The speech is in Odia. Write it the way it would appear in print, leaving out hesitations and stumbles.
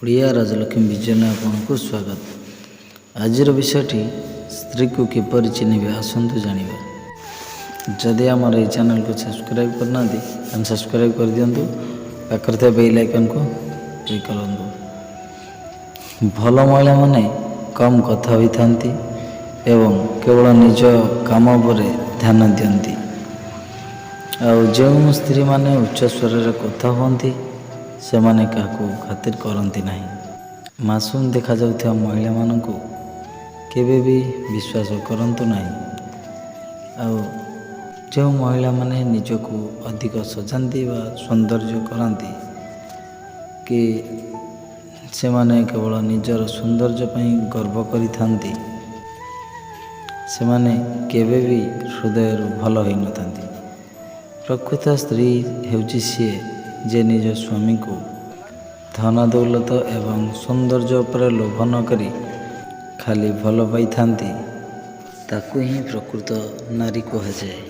ଓଡ଼ିଆ ରାଜଲକ୍ଷ୍ମୀ ଭିଜନରେ ଆପଣଙ୍କୁ ସ୍ୱାଗତ। ଆଜିର ବିଷୟଟି ସ୍ତ୍ରୀକୁ କିପରି ଚିହ୍ନିବେ, ଆସନ୍ତୁ ଜାଣିବା। ଯଦି ଆମର ଏହି ଚ୍ୟାନେଲକୁ ସବସ୍କ୍ରାଇବ୍ କରିନାହାନ୍ତି, ତାହେଲେ ସବସ୍କ୍ରାଇବ୍ କରିଦିଅନ୍ତୁ, ପାଖରେ ଥିବା ବେଲ୍ ଆଇକନ୍କୁ କ୍ଲିକ୍ କରନ୍ତୁ। ଭଲ ମହିଳାମାନେ କମ୍ କଥା ହୋଇଥାନ୍ତି ଏବଂ କେବଳ ନିଜ କାମ ଉପରେ ଧ୍ୟାନ ଦିଅନ୍ତି। ଆଉ ଯେଉଁ ସ୍ତ୍ରୀମାନେ ଉଚ୍ଚ ସ୍ୱରରେ କଥା ହୁଅନ୍ତି, ସେମାନେ କାହାକୁ ଖାତିର କରନ୍ତି ନାହିଁ। ମାସୁମ ଦେଖାଯାଉଥିବା ମହିଳାମାନଙ୍କୁ କେବେ ବି ବିଶ୍ୱାସ କରନ୍ତୁ ନାହିଁ। ଆଉ ଯେଉଁ ମହିଳାମାନେ ନିଜକୁ ଅଧିକ ସଜାନ୍ତି ବା ସୌନ୍ଦର୍ଯ୍ୟ କରାନ୍ତି କି ସେମାନେ କେବଳ ନିଜର ସୌନ୍ଦର୍ଯ୍ୟ ପାଇଁ ଗର୍ବ କରିଥାନ୍ତି, ସେମାନେ କେବେ ବି ହୃଦୟରୁ ଭଲ ହୋଇନଥାନ୍ତି। ପ୍ରକୃତ ସ୍ତ୍ରୀ ହେଉଛି ସିଏ ଯେ ନିଜ ସ୍ୱାମୀକୁ ଧନ ଦୌଲତ ଏବଂ ସୌନ୍ଦର୍ଯ୍ୟ ଉପରେ ଲୋଭ ନ କରି ଖାଲି ଭଲ ପାଇଥାନ୍ତି। ତାକୁ ହିଁ ପ୍ରକୃତ ନାରୀ କୁହାଯାଏ।